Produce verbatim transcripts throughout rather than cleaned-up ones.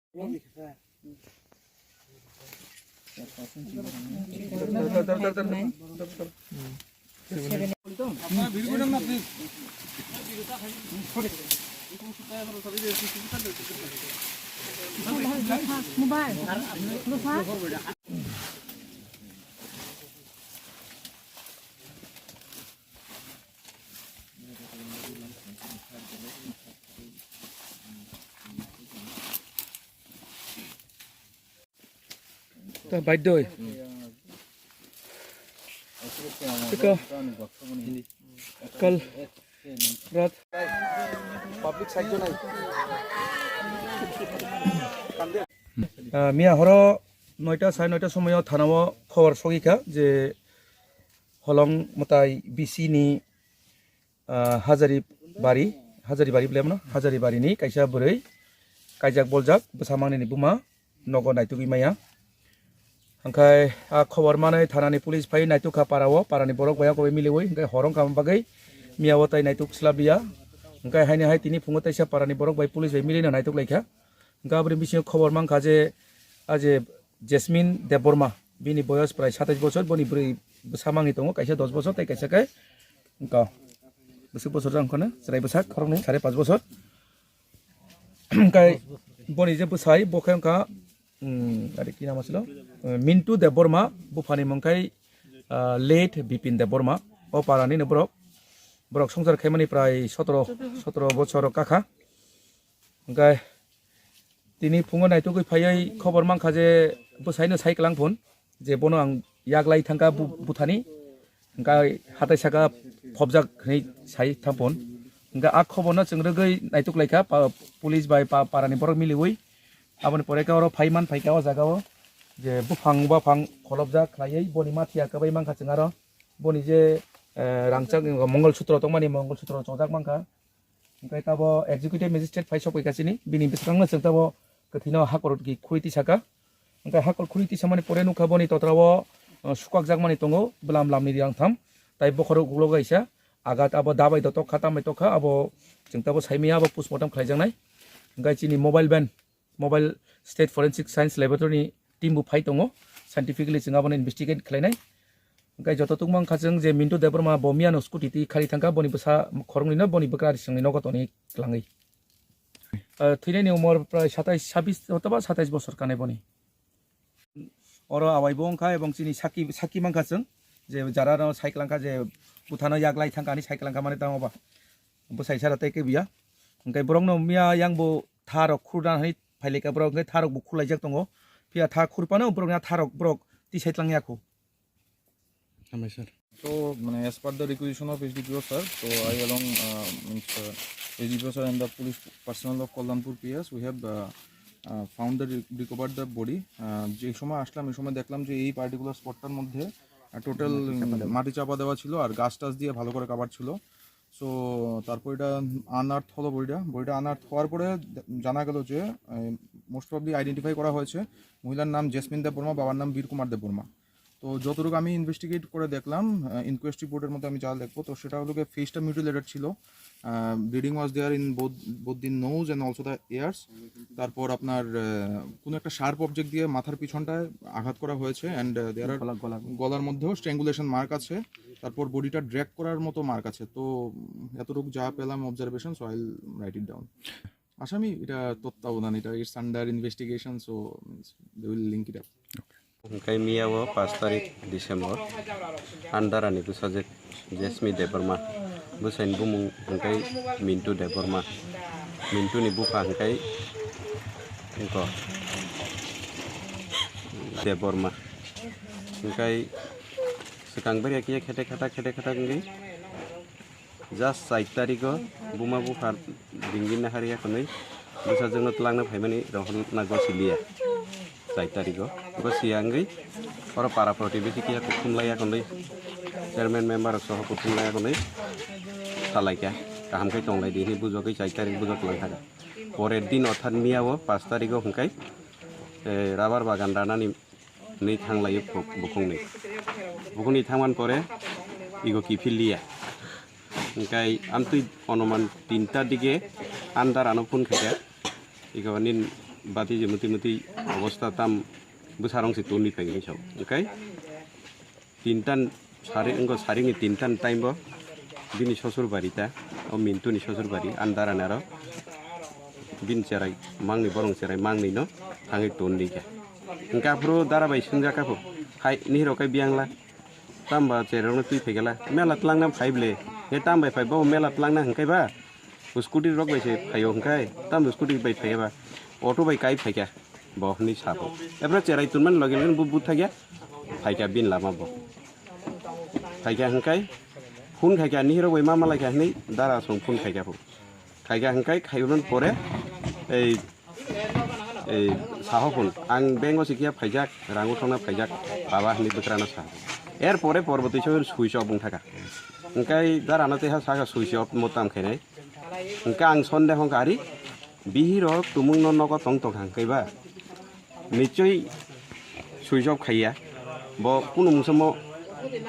Ta baidoi. Ika kal rat. Ah, miya horo noita, sare noita somoyo thanao khobor sogwi kha je Holong mwtai B C ni, ah, Hajari bari, Hajari bari bole mano, Hajari bari ni kaisa bwrwi kaijak boljak bwsa mangni ni buma nogo naitugwi maya. Hwnkhe a khobor manwi thanani police phai naituk kha para o, para ni borok bai o koboi miliwi, hwnkhe hor wngkha bagwi miya o tai naituk swlap liya. Hwnkhe haini hai tini phungo teisa para ni borok bai police bai milino naituk lai kha. Hwnkhe aboni bisingo khobor mankha je, a je Jasmine Debbarma, bini boyos prai satais bosor, boni bwrwi bwsa mangwi tongo, kaisa dos bosor tei kaisa khe wngkha bwswk bosor jang kheno chwrai bwsa khoroknwi sare pas bosor. Hwnkhe boni je bwsai bo khe wngkha, um, are ki nam asilo? Uh, Mintu Debbarma, buphani mung khai, uh, late Bipin Debbarma, o parani no borok, borok songchar khaimani prai sotoro, sotoro bosor kakha. Hwnkhe tini phungo naitugwi phaiwi khobor mankha je bwsaino sai kwlang phun je bono ang yaglai thangkha bu-, buthani, hwnkhe hatai saka phobjak hinwi sai thang phun. Hwnkhe a khoborno chwng rwgwi naituk laikha pa-, police bai pa-, parani borok miliwi. Aboni pore khe oro phai man phaikha o jaga o je buphang baphang kholopjak khlaiwi boni mathiya kwbai mankha chwng aro boni je, eh, rangchak Mongol Sutro tongmani Mongol Sutro chojak mankha. Hwnkhe tabo executive magistrate phai sokphaikha chini, bini bwskango chwng tabo kwthwino hakor khuri tisaka. Hwnkhe hakor khuri tisamani pore nukha boni totrao, uh, sukakjakmani tongo bwlam lamni rang tham. Tai bokhorok ulo kaisa agat abo dabai do tokha, tambai tokha, abo chwng tabo saimaya abo postmortem khlaijaknai. Hwnkhe chini mobile van Mobile State Forensic Science Laboratory ni team bo phai tongo, scientifically chwng abono investigate khlainai. Hwnkhe joto tungma wngkha chwng je Mintu Debbarma bo miyano scooty twi khari thangkha, boni bwsa khoroknwino boni bwkra risingni nogo tonwi kwlangwi. Ah, thwinaini umor prai satais, sabis othoba satais bosor kanai boni. Oro awai bo wngkha ebong chini saki, saki mankha chwng je jarano sai kwlangkha je buthano yaglai thangkha hinwi sai kwlangkha mani tamo ba. Bwsai sara tei kebiya. Hwnkhe borokno miya yang bo tha rok khurna hinwi phailika borok, hwnkhe tha rok bo khurlaijak tongo. Phiya tha khurphano borokni a tha rok borok tisai tlang ya kho. Hambai sir. So, mane, as per the requisition of S D P O sir, so I along, uh, means, uh, S D P O sir and the police personnel of Kalyanpur P S, we have, uh, uh, found the re-, recovered the body. Uh, যে সময় আসলাম, এই সময় দেখলাম যে এই পার্টিকুলার স্পটটার মধ্যে, আহ, টোটাল, মাটি চাপা দেওয়া। উম, মাটি চাপা দেওয়া ছিল, আর গাছ টাছ দিয়ে ভালো করে কাভার ছিল। সো তারপর এটা আনআর্থ হলো বডিটা। বডিটা আনআর্থ হওয়ার পরে দে-, জানা গেল যে, আহ, মোস্ট প্রবাবলি আইডেন্টিফাই করা হয়েছে। মহিলার নাম জেসমিন দেববর্মা, বাবার নাম বীর কুমার দেববর্মা। তো যতটুকু আমি ইনভেস্টিগেট করে দেখলাম, আহ, ইনকোয়েস্ট রিপোর্টের মধ্যে আমি যা দেখবো, তো সেটা হলো গিয়ে ফেসটা মিউটিলেটেড ছিল। আহ, bleeding was there in both, both the nose and also the ears। তারপর আপনার, আহ, কোনো একটা শার্প অবজেক্ট দিয়ে মাথার পিছনটায় আঘাত করা হয়েছে and, আহ, there are গলা, গলা। গলার মধ্যেও স্ট্র্যাঙ্গুলেশন মার্ক আছে। তারপর বডিটা ড্র্যাগ করার মতো মার্ক আছে। তো, উম, এতটুকু যা পেলাম observation, so I will write it down। আসামি এটা তত্ত্বাবধান, এটা it's under investigation, so, means, they will link it up। Hwnkhe miya o pash tarik December, Andara ni bwsajwk Jesmi Debbarma, bwsai ni bumung hwnkhe Mintu Debbarma, Mintu ni bupha hwnkhe eko Debbarma, hwnkhe swkang bwrwi khe khete khata khete khata wngwi. Just char tarikgo buma bupha dingwi nahari yakhwnwi bwsajwkno twlangna phaimani rohorna gosiliya. Char tarikgo gosiya wngwi oro para protibesi kiya kuthumlai yakhwnwi chairman member rok soho kuthumlai yakhwnwi salaikha. Kaham khe tonglaidi hinwi bujogwi char tarik bujok twlang thaka. Porer din orthat miya o pash tarikgo hwnkhe, eh, rubber bagan ranani nwi thanglaio bukhukni. Bukhukni thangmani pore ego kiphilliya. Hwnkhe amtwi onuman tinta dige andar ano phone khaikha. Ego nini Bati je muti muti obostha tam bwsarong se toni pai hinwi sao. Hwnkhe tintan sari wngkha, saringni tintan time bo bini sosur bari ta, o Mintu ni sosur bari, ani dara ni aro bini cherai mangni, borong cherai mangni no thangwi toni kha. Hwnkhe aphuru dara bai swngjak kha pho, "Hai, nihiro khe biyang la?" Tamba cherokno twi phaikala, "Mela twlangna phai ble." He tam bai phai, "Bo mela twlangna hwnkhe ba? Scooty rok bai se phaio hwnkhe, tamo scooty bai phaiya ba? Auto bai kai phaikha bo," hwnwi sabo. Ebra cherai tunmani loge loge bo buthakya phaikha bini lama bo. Phaikha hwnkhe phone khaikha, "Nihirok bai ma malaikha," hwnwi dara song phone khaikha pho. Khaikha hwnkhe khaiman pore ei Ei, saho phun, ang bank o sikya phaijak, rang uthokna phaijak, baba hinwi bwkrano sa. Er pore porbo twi switch off wng thaka. Hwnkhe dara no tei ha saka switch off mo tam khainai. Hwnkhe ang sonde hwnkha ari, bihirok tumungno nogo tong tong hwnkhe ba. Nichoi switch off khaiya. Bo kunu mungsa mo,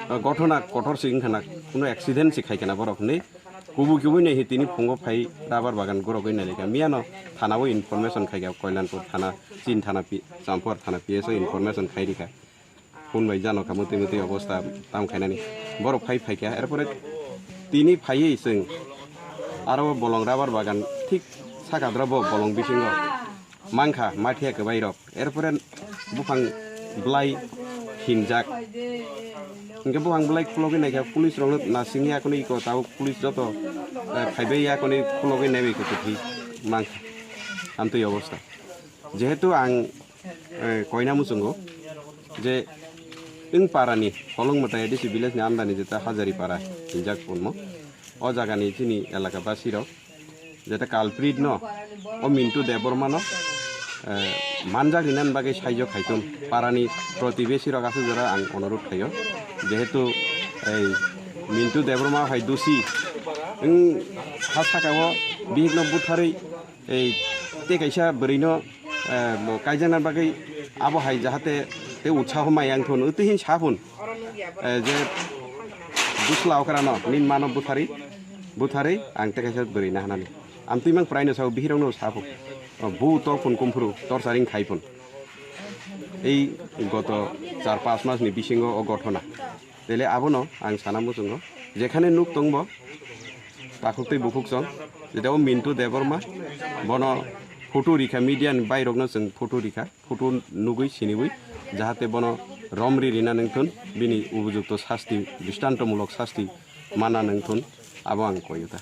eh, gothona kotor se wngkha na, kunu accident se khaikha na borok hinwi. Kubui kubui nai hi tini phungo phai rubber bagan gorogwi nai rikha. Miyano thana o information khaikha, Koilanpur thana, Chin thana, Pi-, Champur thana P S o information khai rikha. Phone bai jano kha, mutwi mutwi obostha tam khainani. Borok phai phaikha, erpore tini phaiwi chwng aro bolong rubber bagan thik sakadra bo bolong bisingo. Mankha, mathiya kwbai rok. Erpore buphang bwlai hinjak. Hwnkhe buphang bwlai khulogwi naikha, police rokno nasingya, kunu iko tabuk police joto, eh, phaibai ya, kunu khulogwi naibai khe kwthwi mankha. Amtwi obostha. Jehetu ang, eh, koina muchungo je wng parani Holong Mwtai A D C village ni andani jeta Hajari para hinjak punmo. O jagani chini elaka basi rok jeta culprit no, o Mintu Debbarma no, eh, manjak rinani bagwi saijo khaitun parani protibesi rok aswk jora ang onurut khaio, jehetu ei Mintu Debbarma hai dusi wng ha saka o bihik no butharwi ei tei kaisa bwrwi no, eh, bo kaijakna bagwi abo hai jahate tei utsaho mai yang thun, utwi hin sa phun. Eh, je bwsla okrano nini mano buthari, buthari ang tei kaisa bwrwi nahanani. Amtwi mang praino sao, bihirokno sa pho. O, bu tok phun kumphuru, torturing khai phun. Ei goto char panch mas ni bisingo o gothona. Tele abono ang sana muchungo. Jekhane nuk tongbo, takhuk tei bukhuk chong. Jeta o Mintu Debbarma, bono photo rikha, media ni bairokno chwng photo rikha. Photo nugwi siniwi, jahate bono romri rina nangthun, bini ubujukto sasti, dristantomulok sasti mana nangthun, abo ang koyota.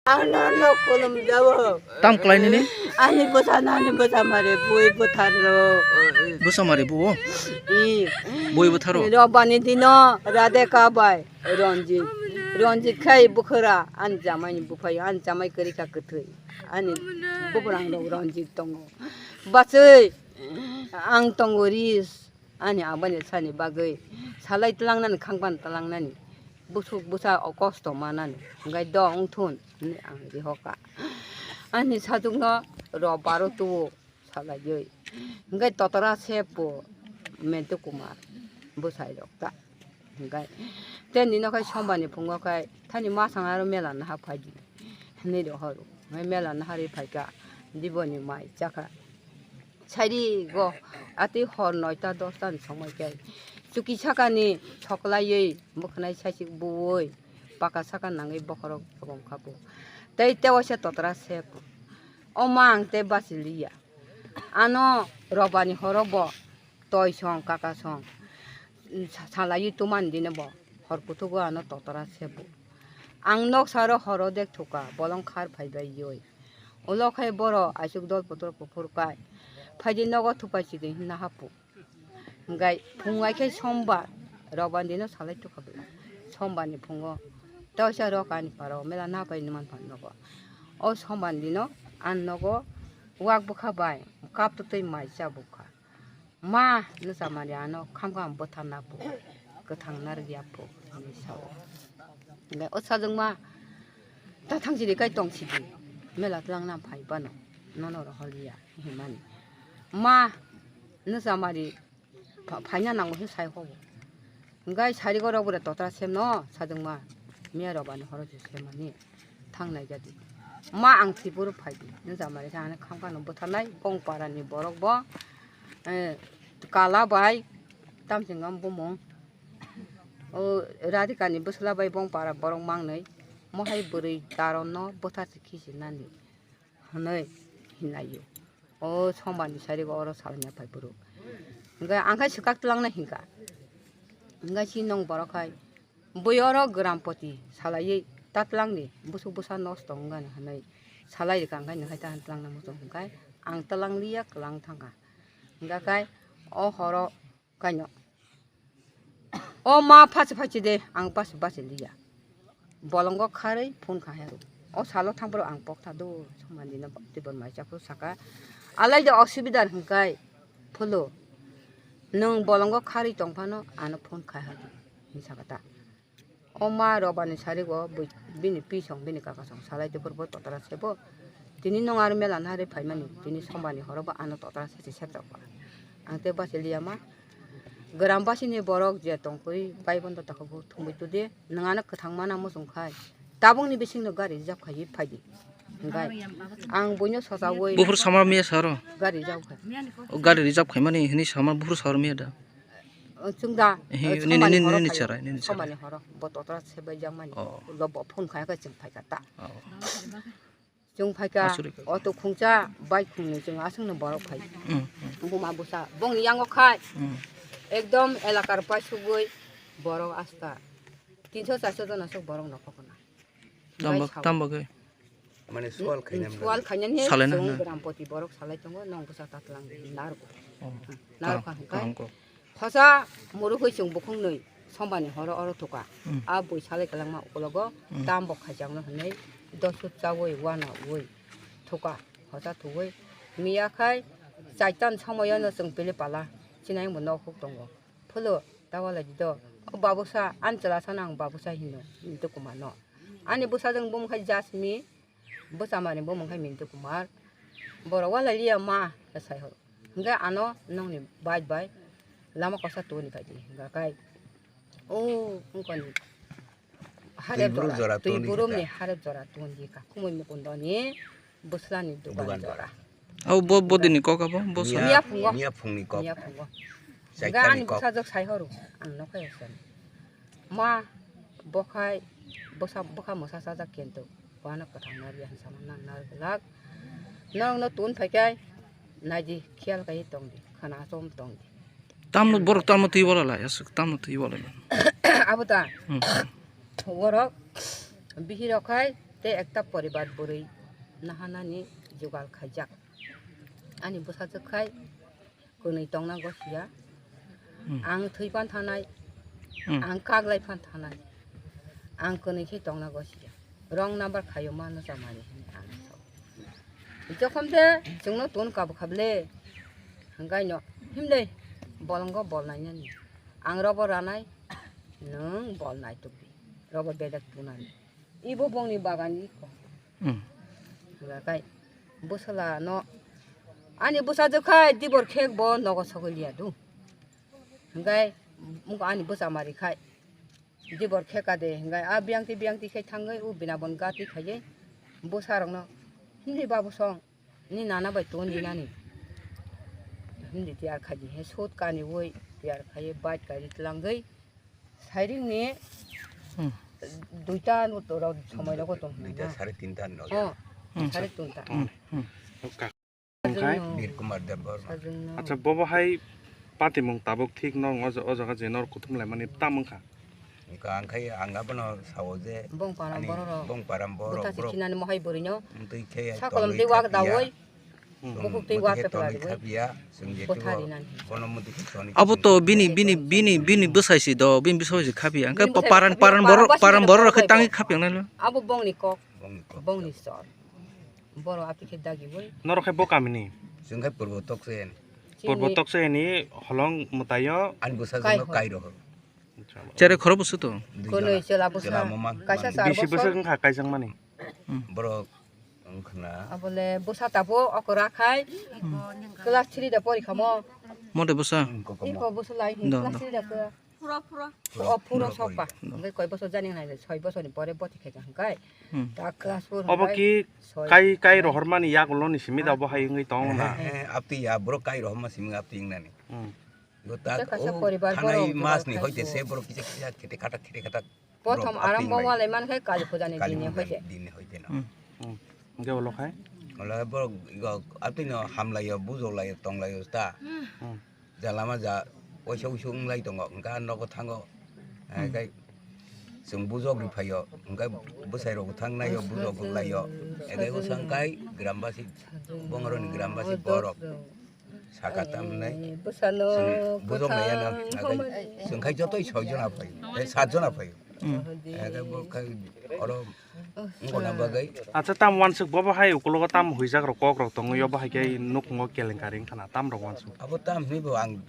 Ano no kolom jawo. Tam klai nini? Ani bwsa nani bwsa mare bui bwthar ro. Bwsa mare buo? I. Bui bwtharo? Robani dino Radhe ka bai Ranjit. Ranjit khai bukhara, ani jamai ni buphai, ani jamai kwrwi kha kwthwi. Ani bubrang rok Ranjit tongo. Bachwi, ang tongo ris, ani abani sani bagwi salai tlangnani, khangban tlangnani, busuk busa o kosto manani, hwnkhe do wngthun hinwi ang rihoka. Ani sajwkno rw baro tuo salaiwi, hwnkhe totora se po Mentu Kumar bwsai rok ta. Hwnkhe tei nino khai sombani phungo khai thani masang aro mela naha phaidi hinwi rohoro. Hwnkhe mela naharwi phaikha, diboni mai chakha. Sairi go atwi hor noita dosta ni somoi khe chuki sakani soklaiwi bwkhanai saisik buwi paka saka nangwi bokhorok tobong kha bo. Tei tewaisa totra se pho. O ma ang tei basi liya. Ano robani horo bo toi song, kaka song, sa-, salaiwi tumani dino bo hor kuthugo ano totora se bo. Ang noksa ro horo dek thuka, bolong khar phaibai yoi. Ulo khai boro aisuk dol putor kuphur kai. Phaidi nogo thupai chidi hinna hapu. Hwnkhe phung ai khe sombar, robani dino salai tukha bo. Sombarni phungo teisa rok ani paro mela napai numan phan nogo. O sombarni dino ang nogo wak bwkha bai kaptwi twi mai cha bukha. Ma, nwchamari ano khamkha bwtharna phu, kwthang narwkya phu, hinwi sao. Hwnkhe o sajwkma ta thang sidi kai tong sidi, mela twlangna phai bano, nono rohorliya, hinmani. Ma, nwchamari pha-, phaina nango hwn sai hobo. Hwnkhe sari gorok bwrwi totra semno sajwkma, miya robani horo se semani, thangnai jadi. Ma ang thwi phuru phai di. Nwng jamari sa ano khamkha no bwtharnai bong para ni borok bo, eh, kala bai tamsing ang bumung. O Radhika ni bwsla bai bong para borok mangnwi. Mohai bwrwi daron no bwthar se khisi nani. Hwnwi hinlaio. O Sombar ni sari go oro salai na phai phuru. Hwnkhe ang khai swkak twlang na hinkha. Hwnkhe si nong borok khai. Bui oro grampoti salaiwi tatlangni busuk busa nosto wngani hwnwi salai rikha, hwnkhe nwkhai ta twlangna muchung hwnkhe ang twlangliya kwlang thangkha. Hwnkhe o horo kaino o ma phachi phachi de ang basi basi liya. Bolongo kharwi phone kha hero. O salo thangphuru ang pokta do somani no tibor mai chaphuru saka alai de osubidar hwnkhe phulo nwng bolongo kharwi tongphano ano phone khai hadi. Hinwi saka ta. O ma Roba ni sari go bui-, bini pi song bini kaka song salai tubur bo totra se bo. Tini nung aro mela nari phaimani tini Sombar ni horo bo ano totra se se septa kha. Ang te basi liya ma. Gram basi ni borok je tongkui bai bondo tako bo thumui tudi nung ano kwthang mana muchung khai. Tabuk ni bising no gari rijab khai phai di. Hwnkhe ang buino sochaui Buphuru samar miya saro. Gari rijab khai. O gari rijab khaimani hini samar buphuru saro miya da. Chwng da, Ehe, eh, nini, somani nini, horo nini phaio. Cherai, nini cherai. Somani horo, bo totra sebai jakmani. Oh. Ulo bo phone khai khe chwng phaikha ta. Oh. Chwng phaikha, Asuri kha. Auto khungsa, bike khungni chwng aswkno borok phai. Mm, mm. Buma busa, bongni yango khai. Mm. Ekdom elakar paisugwi borok asta tinso charso jona sok borok no khokna. Tamba, Bai sao. Tamba khe. Mane sual khainani. Sual khainani Salai na chwng hwnna. Grampoti borok salai tongo, nong bwsa tatlang narwk. Oh, narwk kaham, kha hwnkhe. Kaham kok. Hosa murukhui chwng bukhung nwi sombani horo oro thuka. Mm. A bui salai kwlangma ukologo Mm. Tam bo khaijakno hwnwi dosut chaui uanaui thuka. Hosa thuwi miya khai chaitan somoyono chwng pili pala chinai bo nok huk tongo. Pholo ta walai di do. O babusa, ani chwla sano ang babusa hino, Mintu Kumar no. Ani bwsajwk bumung khai Jasmine, bwchamani bumung khai Mintu Kumar. Borok walai liya ma, sai horo. Hwnkhe ano nokni bike bai lama kosa toni phai di. Hwnkhe kai, o, wngkoni harep Twi buru jora, jora twi toni burumni kha. Harep jora toni di ka. Khumui Mukundoni bwslani dugan Dugan jora. Jora. Abo bo, bo dini kok abo, bo sa. Miya, miya phungo. Miya phungni kok. Miya phungo. Chaitani kok. Hingke ani bwsajwk sai horo, ang nokha ya sani. Ma, bokhai, bwsa, bwkha mwsa sajak kento. Wano kwthang nari ang sama nang nari glak. Norokno tun phaikai, naidi khiyal kai tongdi, khana chom tongdi. Tamno borok tamno twi bola lai, aswk tamno twi bola lai. Abo ta. Hmm. Borok bihirok hai tei ekta poribar bwrwi nahanani jugal khaijak. Ani bwsajwk khai kwnwi tongna gosiya. Hmm. Ang thwi phan thanai, Hmm. Ang kaglai phan thanai, ang kwnwi khe tongna gosiya. Wrong number khaio mano chamani hwnwi ang sao. Jokhon de chwngno ton kabo kha ble, hwnkhe no himle bolongo bol nainani. Ang robo ranai, nwng bol naitukdi. Robo bedek tunani. Ibo bongni bagan iko. Hmm. Hwnkhe kai bwsala no ani bwsajwk khai dibor khek bo nogo sogwi liya do. Hwnkhe ani bwsa mari khai dibor kheka de hwnkhe a biyangti biyangti khai thangwi o bina bon gati khaiwi bwsarokno himdi babu song. Ni nana bai ton di nani. Hindi tiyar khaji he sot kani woi tiyar khaye bike kari tlangwi. Sairing ni Hmm. Duita no to rok somoi rogo tong Duita na. Sare tinta no. Oh. Hmm. Sare tinta. Hmm. Hmm. Sajwng Okai? No. Bir Kumar Deb Barma. Sajwng no. Acha bobo hai patimung tabuk thik no o jaga je nor kuthum lai mani tam wngkha. Ika ang khai ang abono sao je Bongpara ani borok rok. Bongpara borok Bwtha borok. Sikhinani mohai bwrwi no. Twi khe Sakolom tongwi tei wak khapya. Dawoi. Hmm. Bukhuk twi Bukhuk wak twi khe pepla tongwi riwi. Khapya. Chwng je Bwtha twibo rinani. Bono muti khe tongwi Abo to khapya. Bini, bini, bini, bini bwsai si do, bini bwsai si khapya. Ang khe Bini bwsai paran, khapya, paran borok, paran borok rok khe khapya. Tangwi khapya nai lo. Abo bongni kok. Bongni kok. Bongni sor. Borok ati khe dagi boi. Norok khe bo kamini? Chwng khe Purbo Toksen. Purbo Toksen ni holong mwtaio. Ani bwsajwk no Kairo. Kairo. Chere khoro bwswk to? Dui Kwnwi jona. Chwla bwsa. Chwla mama. Kaisa char Bisi bosor. Bwswk wngkha kaijak mani? Hmm. Borok wngkhna. Abole bwsa tabo okora khai. Hmm. Class three da pori khamo. Mote bwsa? Hmm, kokomo. Iko bwsa lai hin Do, class do. Three da khe. Phuro, phuro. O phuro sokba. Hwnkhe koi bosor jani wngnai, soi bosorni pore boti khaikha hwnkhe. Hmm. Da class four Obo hwnkhe ki soi. Kai, kai rohormani yagulo ni simi da obo hai wngwi tong na. He, he, apti ya, borok kai rohorma simi apti wngnani. Hmm. Bo ta Tei kaisa o poribar thanai borok mas ni jogar hoite khai se borok kisa kisa khete khatak khete khatak. Prothom borok arambo apti wng lai. Wngmani khe Kali puja ni Kali din ni puja hoite. Din ni hoite no. Hmm. Hmm. Hwnkhe ulo khai? Ulo borok igo apti no hamlaio, bujok laio, tong laio ta. Hmm. Ja lama ja waisa wuisu wng lai tongo, hwnkhe ah nogo thango. Hmm. Hwnkhe chwng bujok ri phaio, hwnkhe bwsai rok thang naio, bujok rok laio. Hwnkhe bwsang kai grambasi, bongroni grambasi borok. Saka tam hwnwi. Bwsano chwng bujok naiya na, kwthang hwnkhe chwng khai jotoi soi jona phaio, eh, sat jona phaio. Hmm. Hwnkhe bo khai oro Wngkona bagwi. Acha, tam wansuk bobo hai ukulogo tam huijak rok kok rok tongwi obo hai khe nukhungo kelenkari wngkha na, tam rok wansuk. Abo tam hwnwi bo ang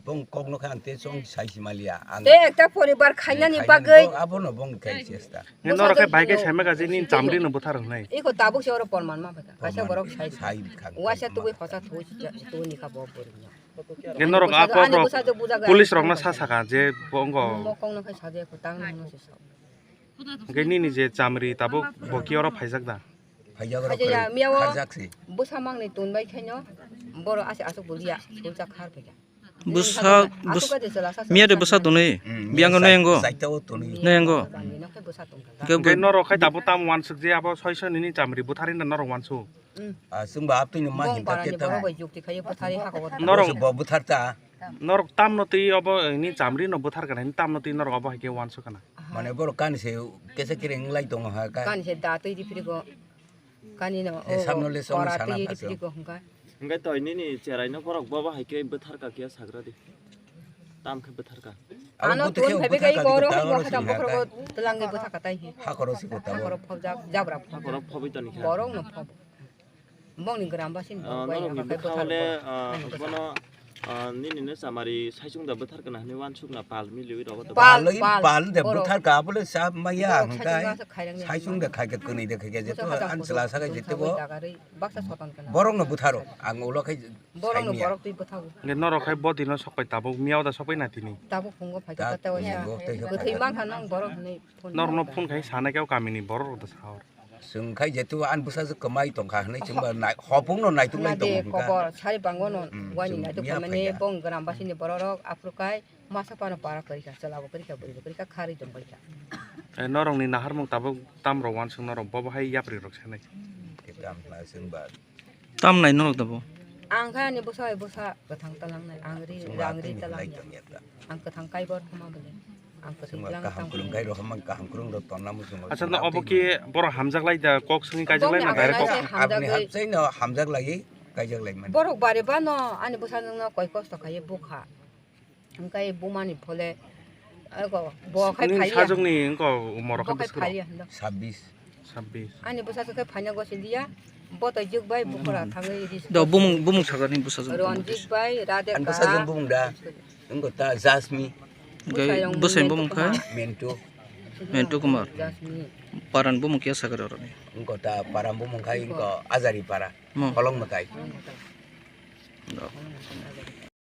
bong kok no khe ang te chong sai si maliya. Ang Te ekta poribar khainani khainani bagwi. Bo abo no bong khe chesta. Nge norok khe bai khe saima gaji nini chamri no buthar hwnwi. Iko tabuk se oro porman ma phaikha. Kaisa borok sai. Sai kha. Waisa tubui hosa tubui tubui ni kha bo borok no. Nge norok a kok rok police rok no sa saka je bongo. Mokong no khai sa de ko tang no se sa. Hwnkhe nini je chamri tabuk bo ki oro phaijak da? Phaijak oro Phaijak ya, kwrwi miya o kharjak si. Bwsa mangni tun bai khaino boro ase asuk bulia, sulsa khar phaikha. Bwsa, Asuk bwsa, kha de chwla sa miya de sa bwsa tonwi. Hmm, Biyang miya no sa-, engo. Saita o tonwi. No engo. Bwsa tongkha. Hwnkhe Hwnkhe bo- norok khai tabuk tam wansuk je abo soi soi nini chamri butharina norok wansuk. Hmm. Ah, chwngba aptwi no ma Bong hinta parani khe ta. Borok bai jukti khai buthari hako. Norok Bo butharta. Norok tamno twi obo, eh, ni chamri no buthar kana, ni tamno twi norok obo hai khe wansuk kana. Mane borok kani se kesa kere wng lai tongo ha, ka- Kani se da twi di phirigo. Kani no, He o, samno le song pora sana twi di phaso. Phirigo hwnkha. Hwnkhe toi nini cherai no borok bobo hai khe buthar ka khe sagra di. Tam khe buthar ka. Abo Ano buthar tun khe phaibe buthar kai ka borok di hwnkha ta. Tamo phobjak, jabra phobjak. Borok phobwi toni kha. Borok no phob. Bongni gram basi ni Ah, borok norokni waisa bwkha kai bole, buthar ah, buthar. Bono, ah, nini no chamari saichung da buthar kana hwnwi wansuk na pal miliwi rogo to. Pal, Palwi pal, pal de borok. Buthar ka bole sa maya Borok hwnkhe saichung da sa khairang ni saisung da khai khe kwnwi de khai khe jeto Musa hajak an chwla kuchuk sakai chwla jeto bo. Dagarwi baksa soton kana. Borok no butharo ang ulo khai Borok no saimya. Borok twi buthago. Nge norok khai bodi no sokpai tabuk miya da sokpai na tini. Tabuk phungo phai Ta-, ta ta waisa. Bo tei Kwthwi phai. Mankha nang borok hwnwi phone Norok no mankha. Phone khai sana khe o kamini borok rok da sa hor. Chwng khai jeto ani bwsajwk kwmai tongkha hwnwi chwngba nai-, hopung no naituk lai Nade tongo hwnkha. Kobor sari bango no Mm, wani chwng naituk miya khamani phaikha. Bong gram basini bororok aphuru kai masa pano para kwrwikha, chwla bo kwrwikha, bwrwi bo kwrwikha, kharwi tong baikha. Eh, norokni naharmung tabuk tam rok wansuk norok bobo hai yapri rok sanai. Khe tam hwnla chwngba. Tam nai norok tabuk. Ang kha ani bwsa bai bwsa kwthang talangnai, ang ri, Chwngba ang ri tini talang lai ya. Tong ya ta. Ang kwthang kaibo rwkha ma bole. Ang kwthang Chwngba tlang kaham tang kwrwng bole. Kai rok hamang kaham kwrwng rok tonna muchungo Acha, chwngba no obo tini. Ki borok hamjak lai da kok swngwi kaijak lai na Bongni direct kok? Hamjak Aboni lai. Hapchaino hamjak lai, kaijak lai mani. Borok bari bano ani bwsa nwngno koi kosto khaiwi bukha. Hwnkhe bumani phole, ego, bo khai Nini phaliya. Sajwkni wngkha umor Bo khai khai bwswk rok? Phaliya hinwi. Sabbish. Sabbish. Ani bwsa se khai phaina gosi liya. Bo to juk bai bukura thangwi ris. Do bumung, bumung sakani bwsa jwk. Ronjit bai, Radhe Ani bwsa jwk Kaha. Bumung da. Wngkha ta Jasmine. Bwsai rong Bwsai Mentu bumung kha? Kumar. Mentu. Mentu Kumar. Jasmine. Paran bumung khe sakari oroni. Wngkha ta paran bumung khai wngkha Ajari para. Mo. Kolong mwtai. Kolong mwtai. Do. Kolong mwtai Ajari.